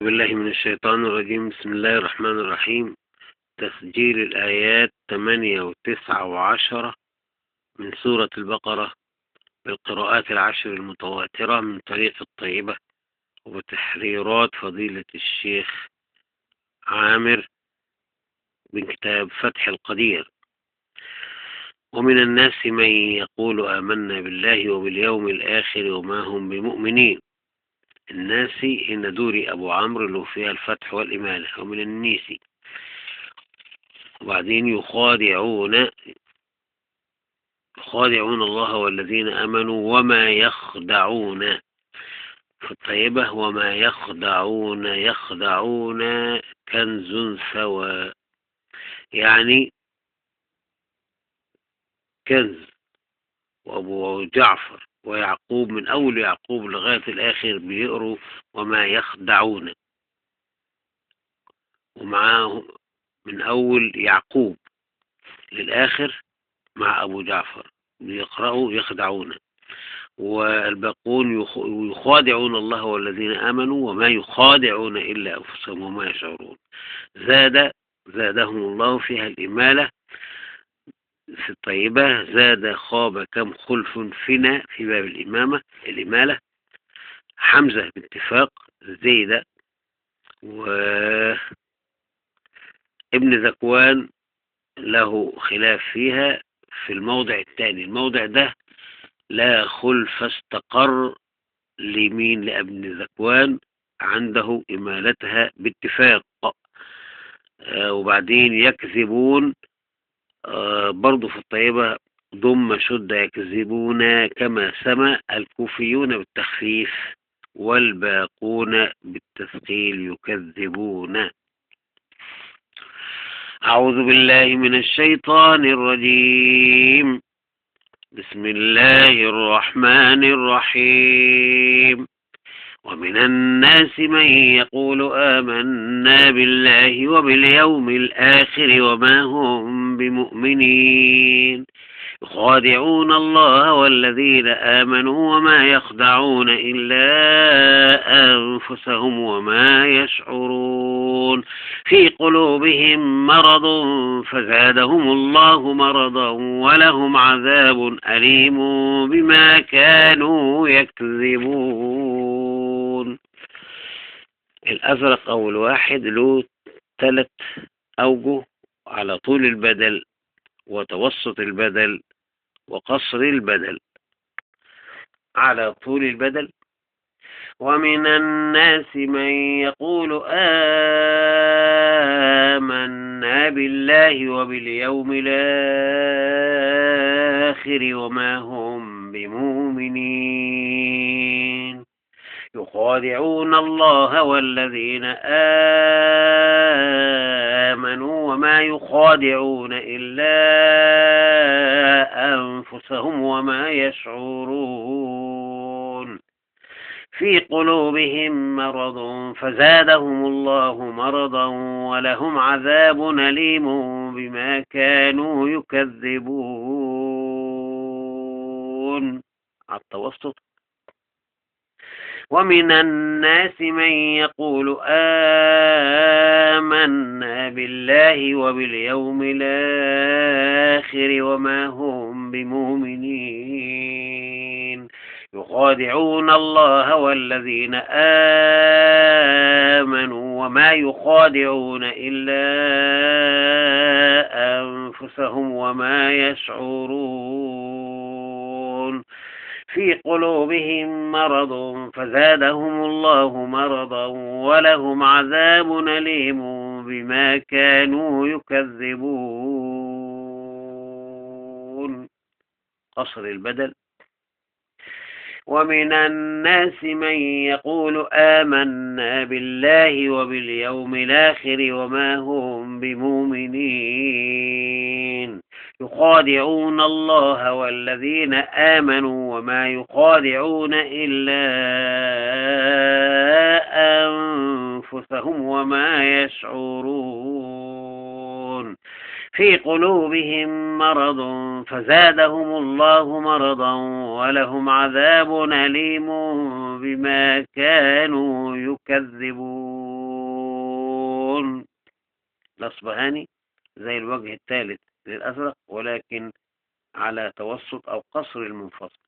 بالله من الشيطان الرجيم. بسم الله الرحمن الرحيم. تسجيل الآيات 8 و9 و10 من سورة البقرة بالقراءات العشر المتواترة من طريق الطيبة وتحريرات فضيلة الشيخ عامر من كتاب فتح القدير. ومن الناس من يقول آمنا بالله وباليوم الآخر وما هم بمؤمنين. الناس إن دوري أبو عمرو اللي فيها الفتح والإمالة. ومن النيسي وبعدين يخادعون الله والذين آمنوا وما يخدعون في الطيبة. وما يخدعون كنز سواء، يعني كنز. وأبو جعفر ويعقوب من أول يعقوب لغاية الآخر بيقروا وما يخدعون، ومعاه من أول يعقوب للآخر مع أبو جعفر بيقرأوا يخدعون. والباقون يخادعون الله والذين آمنوا وما يخادعون إلا أنفسهم وما يشعرون. زادهم الله فيها الإمالة في الطيبة. زاد خاب كم خلف فينا في باب الإمالة. حمزة باتفاق زيد. وابن ذكوان له خلاف فيها في الموضع الثاني. الموضع ده لا خلف استقر لمين لابن ذكوان، عنده إمالتها باتفاق. وبعدين يكذبون برضو في الطيبة ضم شد يكذبون كما سمى. الكوفيون بالتخفيف والباقون بالتثقيل يكذبون. أعوذ بالله من الشيطان الرجيم. بسم الله الرحمن الرحيم. ومن الناس من يقول آمنا بالله وباليوم الآخر وما هم بمؤمنين يخادعون الله والذين آمنوا وما يخدعون إلا أنفسهم وما يشعرون. في قلوبهم مرض فزادهم الله مرضا ولهم عذاب أليم بما كانوا يكذبون. الأزرق أو الواحد له 3 أوجه على طول البدل وتوسط البدل وقصر البدل. على طول البدل: ومن الناس من يقول آمنا بالله وباليوم الآخر وما هم بمؤمنين يخادعون الله والذين آمنوا وما يخادعون إلا أنفسهم وما يشعرون. في قلوبهم مرض فزادهم الله مرضا ولهم عذاب أليم بما كانوا يكذبون. على التوسط: ومن الناس من يقول آمنا بالله وباليوم الآخر وما هم بمؤمنين يخادعون الله والذين آمنوا وما يخادعون إلا أنفسهم وما يشعرون. في قلوبهم مرض فزادهم الله مرضا ولهم عذاب أليم بما كانوا يكذبون. قصر البدل: ومن الناس من يقول آمنا بالله وباليوم الآخر وما هم بمؤمنين يخادعون الله والذين آمنوا وما يخادعون إلا أنفسهم وما يشعرون. في قلوبهم مرض فزادهم الله مرضا ولهم عذاب أليم بما كانوا يكذبون. الأصبهاني زي الوجه الثالث للأزرق، ولكن على توسط أو قصر المنفصل.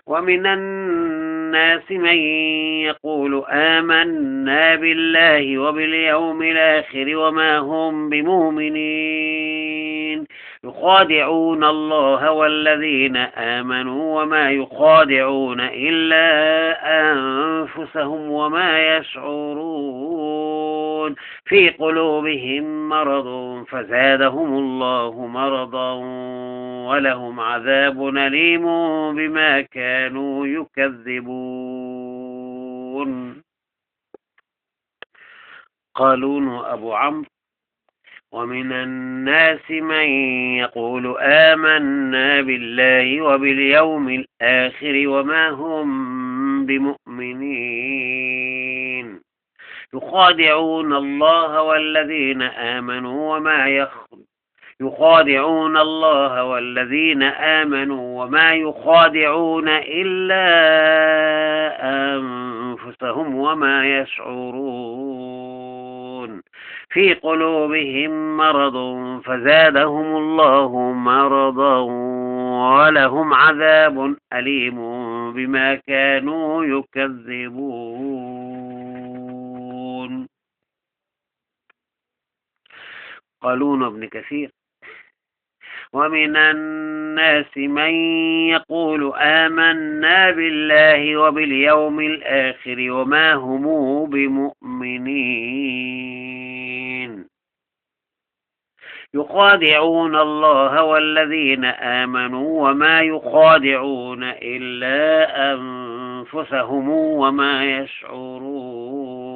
ومن الناس من يقول آمنا بالله وباليوم الآخر وما هم بمؤمنين يخادعون الله والذين آمنوا وما يخادعون إلا أنفسهم وما يشعرون في قلوبهم مرض فزادهم الله مرضا ولهم عذاب أليم بما كانوا يكذبون. قالون وأبو عمرو: ومن الناس من يقول آمنا بالله وباليوم الآخر وما هم بمؤمنين يخادعون الله والذين آمنوا وما يخادعون إلا أنفسهم وما يشعرون في قلوبهم مرض فزادهم الله مرضا ولهم عذاب أليم بما كانوا يكذبون. قالون ابن كثير: ومن الناس من يقول آمنا بالله وباليوم الآخر وما هم بمؤمنين يخادعون الله والذين آمنوا وما يخادعون إلا أنفسهم وما يشعرون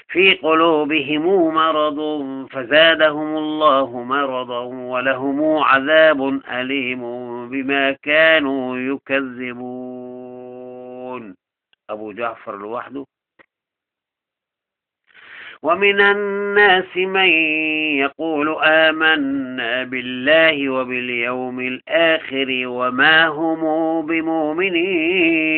في قلوبهم مرض فزادهم الله مرضا ولهم عذاب أليم بما كانوا يكذبون. أبو جعفر لوحده: ومن الناس من يقول آمنا بالله وباليوم الآخر وما هم بمؤمنين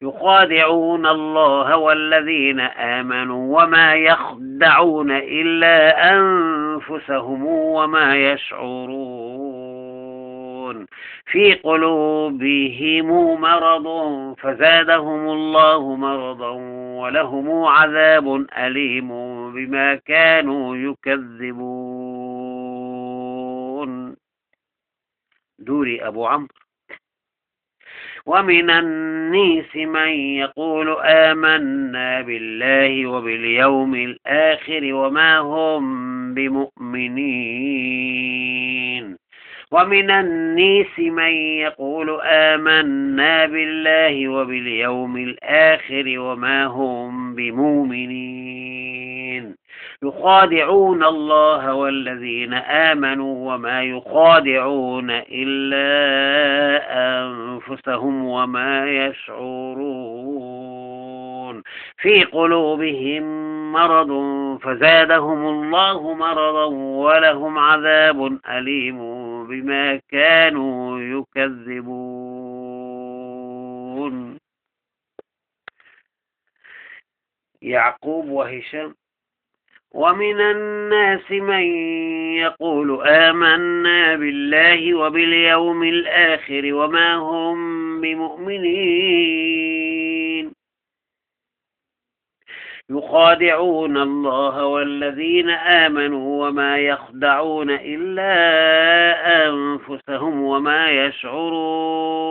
يخادعون الله والذين آمنوا وما يخدعون إلا أنفسهم وما يشعرون في قلوبهم مرض فزادهم الله مرضا ولهم عذاب أليم بما كانوا يكذبون. دوري أبو عمرو: ومن الناس من يقول آمنا بالله وباليوم الآخر وما هم بمؤمنين ومن الناس من يقول آمنا بالله وباليوم الآخر وما هم بمؤمنين يخادعون الله والذين آمنوا وما يخادعون إلا أنفسهم وما يشعرون في قلوبهم مرض فزادهم الله مرضا ولهم عذاب أليم بما كانوا يكذبون. يعقوب وهشام: ومن الناس من يقول آمنا بالله وباليوم الآخر وما هم بمؤمنين يخادعون الله والذين آمنوا وما يخدعون إلا أنفسهم وما يشعرون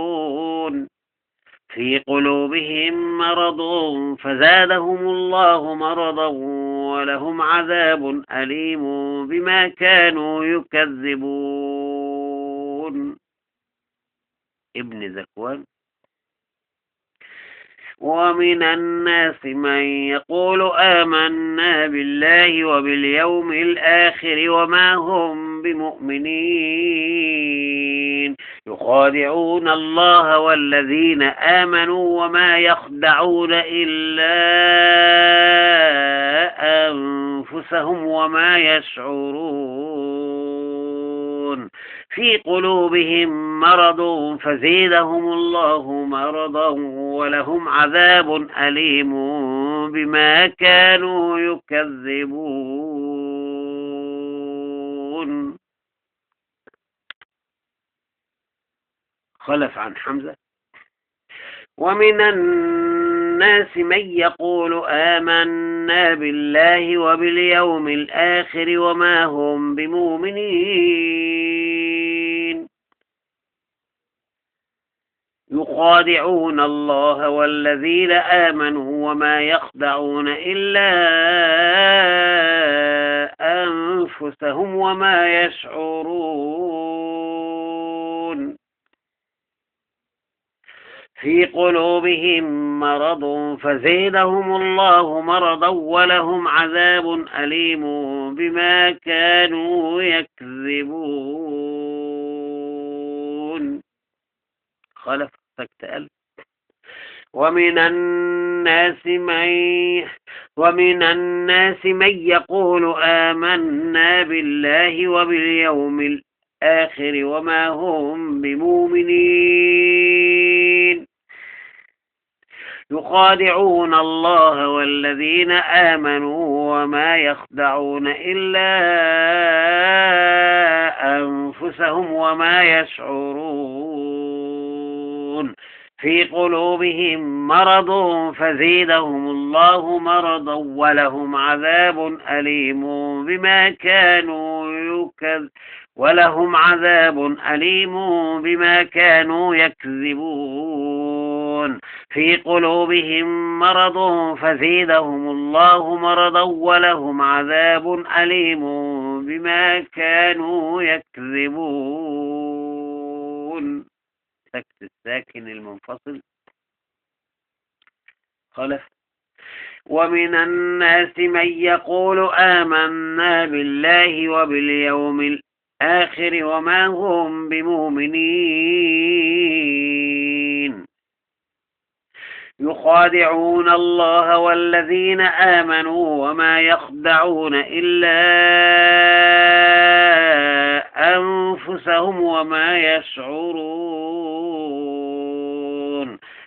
في قلوبهم مرض فزادهم الله مرضا ولهم عذاب أليم بما كانوا يكذبون. ابن ذكوان: ومن الناس من يقول آمنا بالله وباليوم الآخر وما هم بمؤمنين يخادعون الله والذين آمنوا وما يخدعون إلا أنفسهم وما يشعرون في قلوبهم مرض فزيدهم الله مرضا ولهم عذاب أليم بما كانوا يكذبون. خلف عن حمزة. ومن الناس من يقول آمنا بالله وباليوم الآخر وما هم بمؤمنين يخادعون الله والذين آمنوا وما يخدعون إلا أنفسهم وما يشعرون. في قلوبهم مرض فزيدهم الله مرضا ولهم عذاب أليم بما كانوا يكذبون. خلف سكت ألف. ومن الناس من يقول آمنا بالله وباليوم الآخر وما هم بمؤمنين يخادعون الله والذين آمنوا وما يخدعون إلا أنفسهم وما يشعرون. في قلوبهم مرض فزيدهم الله مرضا ولهم عذاب أليم بما كانوا يكذبون. في قلوبهم مرض فزيدهم الله مرضا ولهم عذاب أليم بما كانوا يكذبون. سكت الساكن المنفصل. خلف. ومن الناس من يقول آمنا بالله وباليوم الآخر وما هم بمؤمنين يخادعون الله والذين آمنوا وما يخدعون إلا أنفسهم وما يشعرون.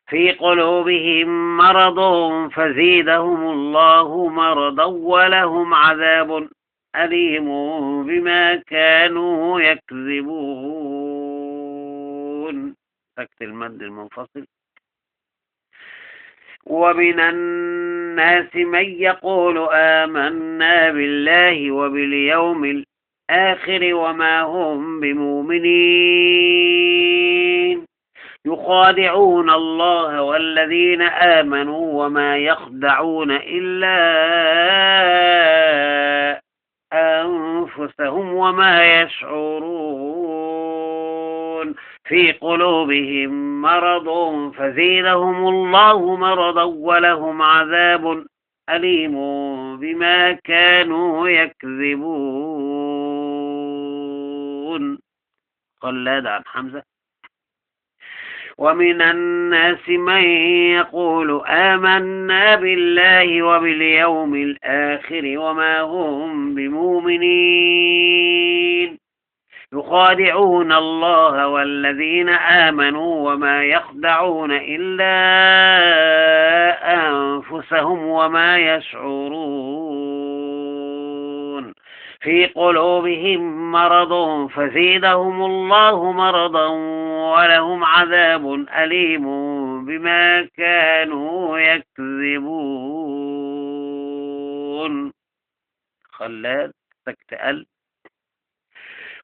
في قلوبهم مرض فزيدهم الله مرضا ولهم عذاب أليم بما كانوا يكذبون. سكت المد المنفصل. ومن الناس من يقول آمنا بالله وباليوم الآخر وما هم بمؤمنين يخادعون الله والذين آمنوا وما يخدعون إلا أنفسهم وما يشعرون. في قلوبهم مرض فزيدهم الله مرضا ولهم عذاب أليم بما كانوا يكذبون. قلاد عن حمزة. ومن الناس من يقول آمنا بالله وباليوم الآخر وما هم بمؤمنين يخادعون الله والذين آمنوا وما يخدعون إلا أنفسهم وما يشعرون. في قلوبهم مرض فزيدهم الله مرضا ولهم عذاب أليم بما كانوا يكذبون. خلاد سكت ألف.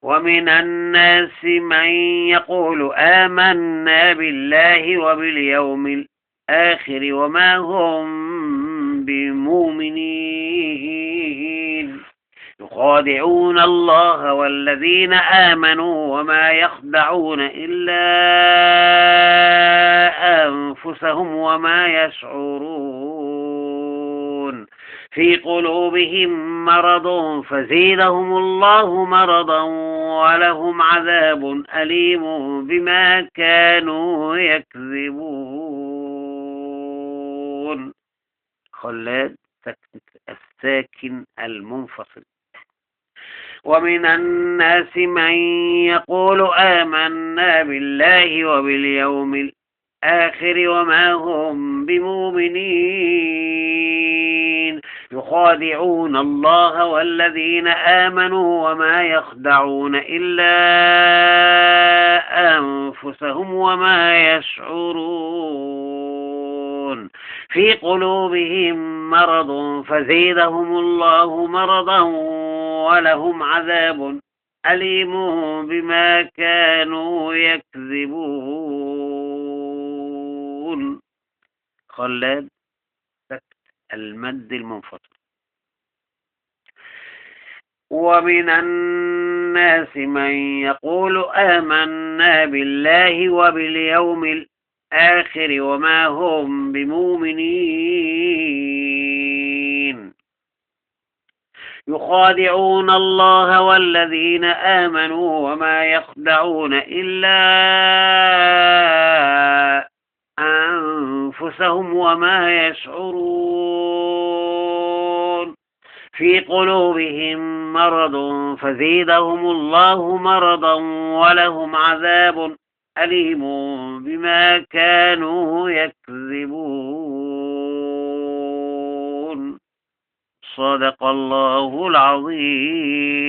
ومن الناس من يقول آمنا بالله وباليوم الآخر وما هم بمؤمنين يخادعون الله والذين آمنوا وما يخدعون إلا أنفسهم وما يشعرون. في قلوبهم مرض فزيدهم الله مرضا ولهم عذاب أليم بما كانوا يكذبون. خلاد الساكن المنفصل. ومن الناس من يقول آمنا بالله وباليوم الآخر وما هم بمؤمنين يخادعون الله والذين آمنوا وما يخدعون إلا أنفسهم وما يشعرون في قلوبهم مرض فزيدهم الله مرضا ولهم عذاب أليم بما كانوا يكذبون. خلاد المد المنفصل. ومن الناس من يقول آمنا بالله وباليوم الآخر وما هم بمؤمنين يخادعون الله والذين آمنوا وما يخدعون إلا أنفسهم وما يشعرون في قلوبهم مرض فزيدهم الله مرضا ولهم عذاب أليم بما كانوا يكذبون. صدق الله العظيم.